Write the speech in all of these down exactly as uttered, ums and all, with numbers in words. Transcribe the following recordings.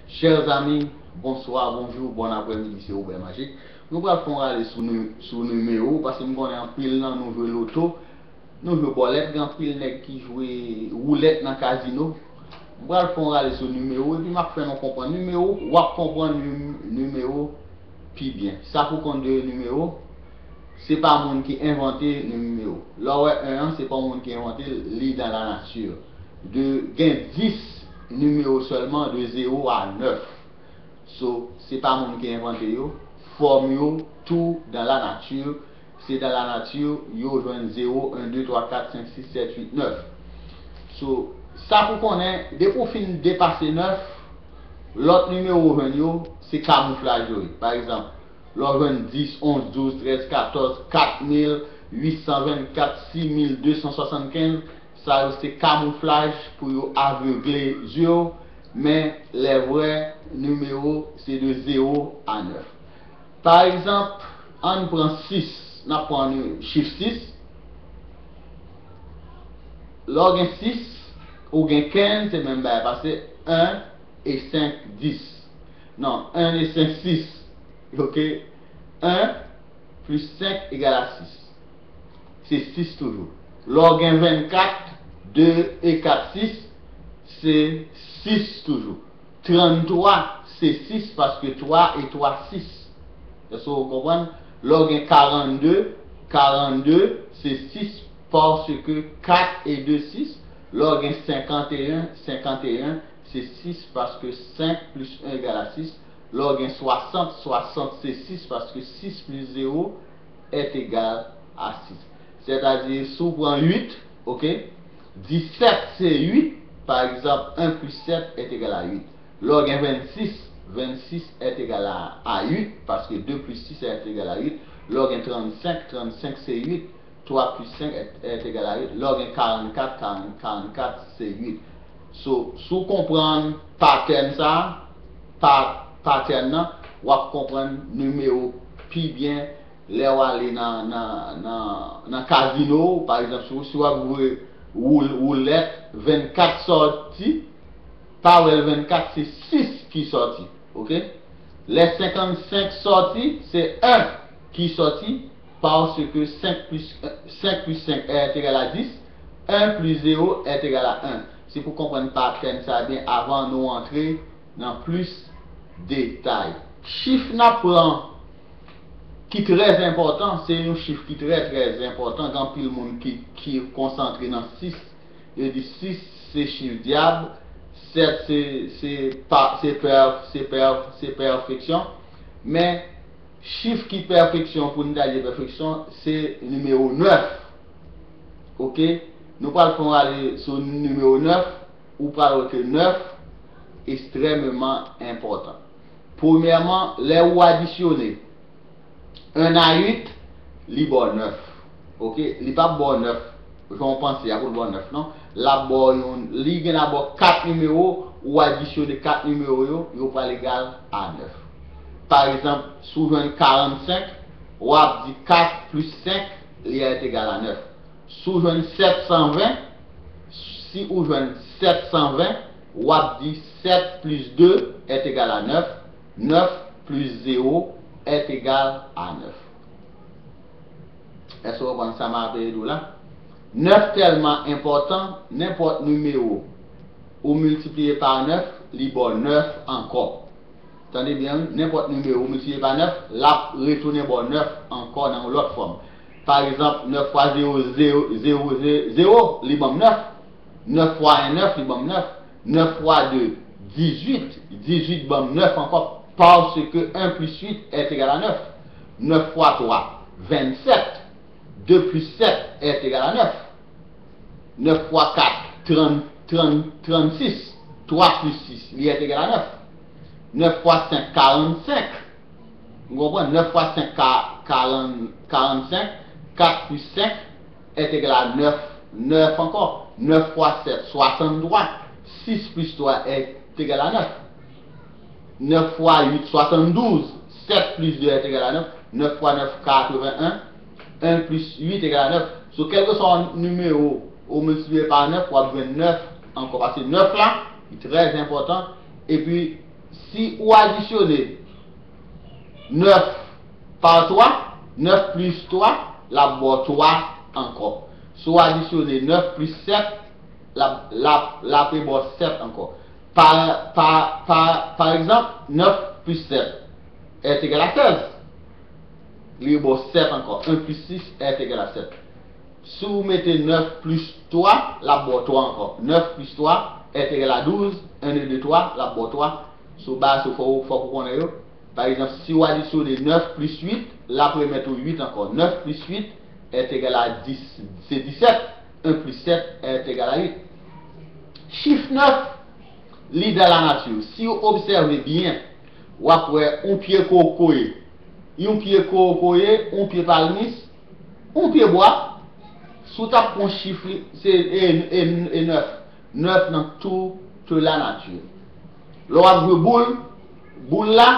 Chers amis, bonsoir, bonjour, bon après-midi, c'est Robert Magic. Nou pral fè yon rale sou, ni- sou nimewo, paske m konnen anpil nan nou jwe loto, nou jwe bòlèt, gen anpil nèg ki jwe woulèt nan kazino. M pral fè yon rale sou nimewo, epi m ap fè nou konprann nimewo, w ap konprann nim- nimewo pi byen. Sa pou konn de nimewo, se pa moun ki envante nimewo. Lè w wè en an, se pa moun ki envante l, li dans la nature. De, gen dis nimewo sèlman, de zewo a nèf. So, se pa moun ki envante yo. Fòm yo, tou dans la nature. Se dans la nature, yo jwenn zewo, en, de, twa, kat, senk, sis, sèt, uit, nèf. So, sa pou konnen, depi w fin depase nèf, lòt nimewo w jwenn yo, se kamouflaj yo ye. Pa egzanp, lè w jwenn dis, onz, douz, trèz, katòz, kat mil uit san vennkat, sis mil de san swasannkenz, sa yo se kamouflaj pou yo avegle zye w, men lè vrè nimewo se de zewo a nèf. Pa egzanp, ann pran sis, n ap pran chif sis. Lè w gen sis, ou gen kenz, se menm bagay, paske en e senk, dis. Non, en e senk, sis. Oke? En plis senk egal a sis. Se sis toujou. Lè w gen vennkat, de e kat, sis, se sis toujou. Tranntwa, se sis paske twa e twa, sis. Èske w konprann? Lè w gen karannde, karannde, se sis paske kat e de, sis. Lè w gen senkanteyen, senkanteyen, se sis paske senk plis en egal a sis. Lè w gen swasant, swasant se sis paske sis plis zewo est égal à sis. Sètadi, si w pran uit, oke, disèt se uit, pa egzanp, en plis sèt est égal à uit. Lè w gen vennsis, vennsis est égal à, à uit, paske de plis sis est égal à uit. Lè w gen trannsenk, trannsenk se uit, twa plis senk est, est égal à uit. Lè w gen karannkat, karannkat se uit. So, si w konprann patèn sa, pa, patèn nan, w ap konprann nimewo pi byen lè w ale nan, nan, nan, nan kazino. Pa egzanp, si, w- si w ap jwe woul- woulèt, vennkat sòti, pa wè l vennkat, se sis ki sòti. Oke? Lè senkannsenk sòti, se en ki sòti, paske senk plis, senk plis senk est égal à dix, en plis zewo est égal à un. Se pou konprann patèn sa byen avan nou antre nan plis detay. Chif n ap pran ki trè enpòtan, se yon chif ki trè, trè enpòtan. Gen anpil moun ki, ki konsantre nan sis. Yo di sis se chif dyab, sèt se, se, pa, se, pè, se, pè, se pèfeksyon. Men, chif ki pèfeksyon, pou n ta di pèfeksyon, se nimewo nèf. Oke? Nou pral fè yon rale sou nimewo nèf. Ou pral wè ke nèf ekstrèmeman enpòtan. Premyèman, lè ou adisyone en a uit, li ba w nèf. Oke? Li p ap ba w nèf jan w panse a pou l ba w nèf, non. L ap ba w yon, li gen la ba w kat nimewo, ou adisyone kat nimewo yo, yo pral egal a nèf. Pa egzanp, si w jwenn karannsenk, w ap di kat plis senk, li est égal à nèf. Si w jwenn sèt san ven, si ou jwenn sèt san ven, w ap di sèt plis de est égal à nèf, nèf plis zewo est égal à nèf. Èske w konprann sa m ap di w la? Nèf tèlman enpòtan, nenpòt nimewo ou miltipliye pa nèf, li ba w nèf ankò. Tande byen, wi, nenpòt nimewo miltipliye pa nèf, l ap retounen ba w nèf ankò nan yon lòt fòm. Pa egzanp, nèf fwa zewo, zewo, zewo, zewo, li ban m nèf. Nèf fwa en, nèf, li ban m nèf. Nèf fwa de, dizuit, dizuit ban m nèf ankò, paske en plis uit est égal à nèf. Nèf fwa twa, vennsèt. De plis sèt est égal à nèf. Nèf fwa kat, trant, trant, trannsis. Twa plis sis, li est égal à nèf. Nèf fwa senk, karannsenk. Ou konprann? Nèf fwa senk, ka, karann, karannsenk. Kat plis senk est égal à nèf, nèf ankò. Nèf fwa sèt, swasanntwa. Sis plis twa est égal à nèf. Nèf fwa uit, swasanndouz. Sèt plis de est égal à nèf. Nèf fwa nèf, katreven en. En plis uit egal a nèf. So, kèlkeswa nimewo ou miltipliye pa nèf, w ap jwenn nèf ankò. Paske nèf la, li trè enpòtan. Epi, Si ou adisyone nèf pa twa, nèf plis twa, l ap ba w twa ankò. Si w adisyone nèf plis sèt, l ap, l ap, l ap ba w sèt ankò. Pa, pa, pa, pa egzanp, nèf plis sèt est égal à seize. Li ba w sèt ankò. Un plus six est égal à sept. Si w mete nèf plis twa, l ap ba w twa ankò. Nèf plis twa est égal à douze, un et deux, trois, l ap ba w twa. Sou ba, sou fò, fòk ou konnen yo. Pa egzanp, si w adisyone nèf plis uit, l ap remèt ou uit ankò. Nèf plis uit est égal à dix, se disèt. Un plus sept est égal à huit. Chif nèf, li dan lanati. Si w obsève byen, w ap wè yon pye kokoye, yon pye kokoye, yon pye palmis, yon pye bwa. Si w t ap pran chif li, se e, e, e nèf. Nèf nan tout lanati. Lè w ap jwe boul, boul la,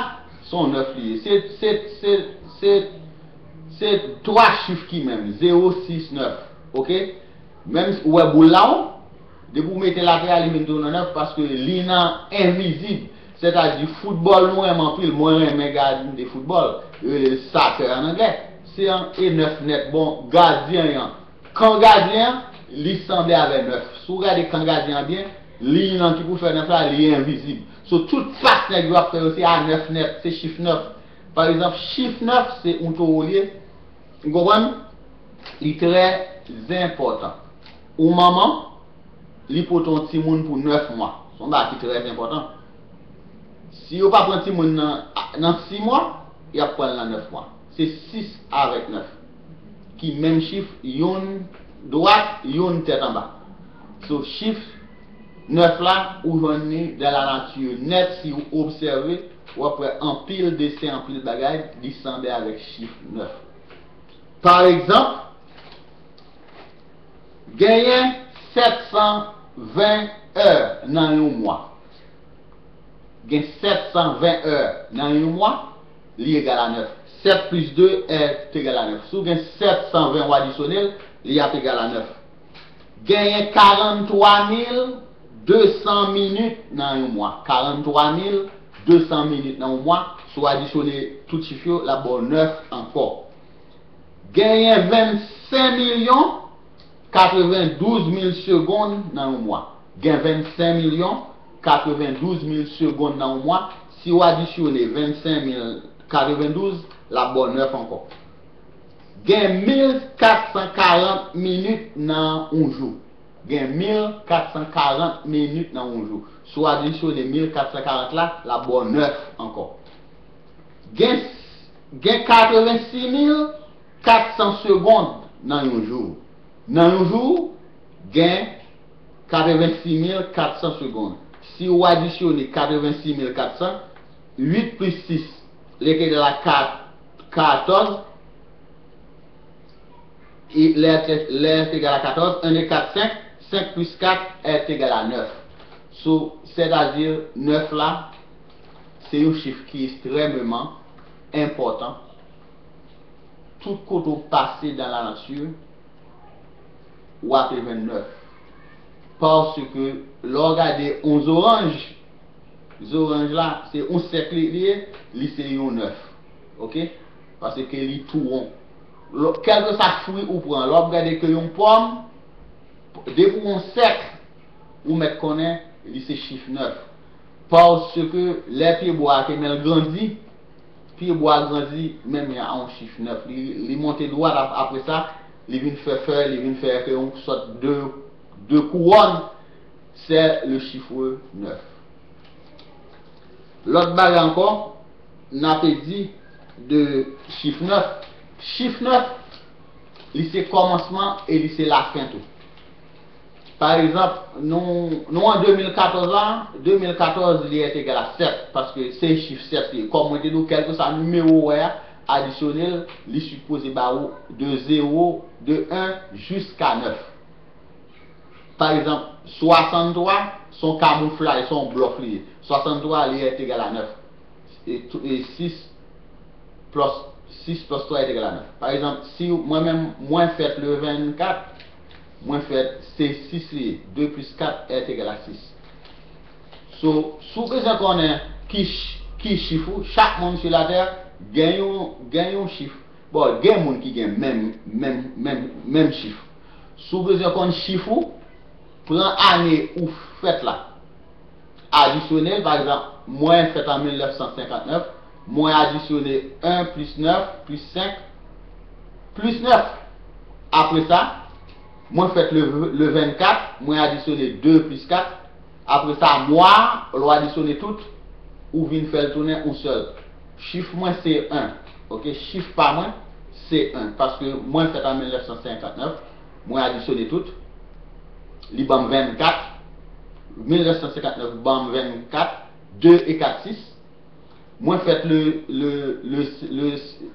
se yon nèf li ye. Se, se, se, se, se twa chif ki menm, zewo, sis, nèf. Oke? Menm si ou wè boul la, wi, depi w mete l atè a, li vin tounen nèf paske li nan envizib. Sètadi, foutbòl nou renmen anpil, mwen renmen gade foutbòl, yo rele l soccer ann anglè. Se an, e nèf nèt. Bon, gadyen an, kan gadyen an, li sanble avè nèf. Si w gade kan gadyen an byen, liy lan ki pou fè nèf la, li envizib. So, tout pas nèg yo ap fè yo, se a nèf nèt, se chif nèf. Pa egzanp, chif nèf, se yon towo li ye. Ou konprann? Li trè enpòtan. Yon manman, li pote yon timoun pou nèf mwa. Se yon bagay ki trè enpòtan. Si yo pa pran timoun nan, nan sis mwa, y ap pran l nan nèf mwa. Se sis avèk nèf ki menm chif, youn dwat, youn tèt anba. So, chif nèf la, ou jwenn li dan lanati nèt si w obsève, w ap wè anpil desen, anpil bagay, li sanble avèk chif nèf. Pa egzanp, genyen sèt san ven è nan yon mwa. Gen sèt san ven è nan yon mwa, li egal a nèf. Sèt plis de est égal à neuf. Si w gen sèt san ven, w adisyone l, li ap egal a nèf. Genyen karant twa mil de san minit nan yon mwa. Karant twa mil de san minit nan yon mwa, si w adisyone tout chif yo, l ap ba w nèf ankò. Genyen vennsenk milyon katrevendouz mil segonn nan yon mwa. Gen vennsenk milyon katrevendouz mil segonn nan yon mwa. Si w adisyone vennsenk mil katrevendouz, l ap ba w nèf ankò. Gen mil kat san karant minit nan yon jou. Gen mil kat san karant minit nan yon jou. Si w adisyone mil kat san karant la, l ap ba w nèf ankò. Gen, gen katrevensis mil kat san segonn nan yon jou. Nan yon jou, gen katrevensis mil kat san segonn. Si w adisyone katrevensis mil kat san, uit plis sis, l egal a kat-, katòz, e lè, lè est égal à quatorze, un et quatre, cinq, cinq plus quatre est égal à neuf. So, sètadi, nèf la, se yon chif ki ekstrèmeman enpòtan. Tout kote w pase dan lanati, w ape jwenn nèf. Paske lè w gade yon zoranj, zoranj la, se yon sèk li, li ye, li se yon nèf. Oke? Paske li tou won. Lè, kèlkeswa fwi ou pran, lè w ap gade ke yon pòm, depi w yon sèk, ou mèt konnen li se chif nèf. Paske lè pyebwa a te men l grandi, pyebwa a grandi menm jan a yon chif nèf. Li, li monte dwat, ap-, apre sa, li vin fè fèy, li vin fè ke yon sòt de, de kouwòn, c'est le chiffre neuf. Lòt bagay ankò, n ape di de chif nèf. Chif nèf, li se kòmansman e li se lafen tou. Pa egzanp, nou, nou an de mil katòz la, de mil katòz li est égal à sept, paske se chif sèt li ye. Kòm mwen te di w, kèlkeswa nimewo ou wè a, adisyone l, li sipoze ba ou de zewo, de un jiska nèf. Pa egzanp, swasanntwa, se yon kamouflaj, se yon blòf li ye. Swasanntwa, li est égal à neuf. E tou-, e sis plus, sis plus twa est égal à neuf. Pa egzanp, si mwen menm, mwen fèt le vennkat, mwen fèt, se sis li ye. De plis kat est égal à sis. So, si w bezwen konnen ki, ki chif ou, chak moun sou latè gen yon, gen yon chif. Bon, gen moun ki gen menm, menm, menm, menm chif. Si w bezwen konn chif ou, pran ane ou fèt la. Adisyone l, pa egzanp, mwen fèt an mil nèf san senkant nèf, mwen adisyone en plis nèf plis senk plis nèf. Apre sa, mwen fèt le, le vennkat, mwen adisyone de plis kat. Apre sa, mwa, lè w adisyone tout, ou vin fè l tounen yon sèl. Chif mwen se en. Oke, chif pa mwen se en. Paske mwen fèt an mil nèf san senkant nèf, mwen adisyone tout, li ban m vennkat. Mil nèf san senkant nèf ban m vennkat, de e kat sis. Mwen fèt le, le, le, le,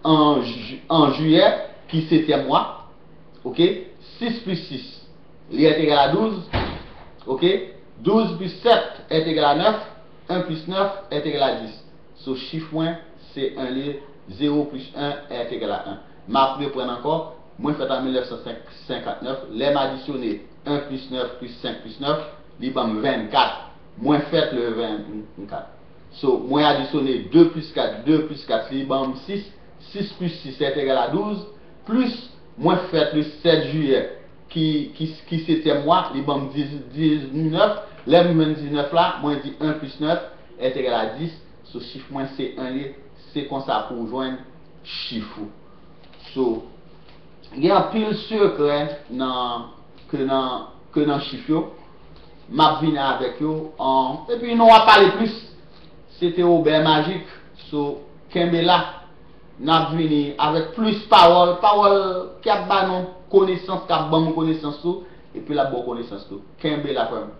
an, ju- an jiyè, ki setyèm mwa. Oke? Sis plis sis, li entegal a douz. Oke? Douz plis sèt entegal a nèf. En plis nèf entegal a dis. So, chif mwen, se en li ye, zewo plis en entegal a en. M ap reprann ankò, mwen fèt an mil nèf san senkant nèf, lè m adisyone en plis nèf plis senk plis nèf, li ban m vennkat. Mwen fèt le vennkat. So, mwen adisyone de plis kat, de plis kat, li ban m sis, sis plis sis entegal a douz, plis mwen fèt le sèt jiyè, ki, ki, ki setyèm mwa, li ban m diz, diznèf. Lè m jwenn diznèf la, mwen di en plis nèf entegal a dis. So, chif mwen se en li ye, se konsa pou w jwenn chif ou. So, gen anpil sekrè nan, ke nan, ke nan chif yo. M ap vini avèk yo. An, epi nou ap pale plis. Se te Obè Majik. So, kenbe la. N ap vini avèk plis pawòl. Pawòl ki ap ba nou konesans, k ap ban m konesans tou. Epi l ap ba w konesans tou. Kenbe la, frè m.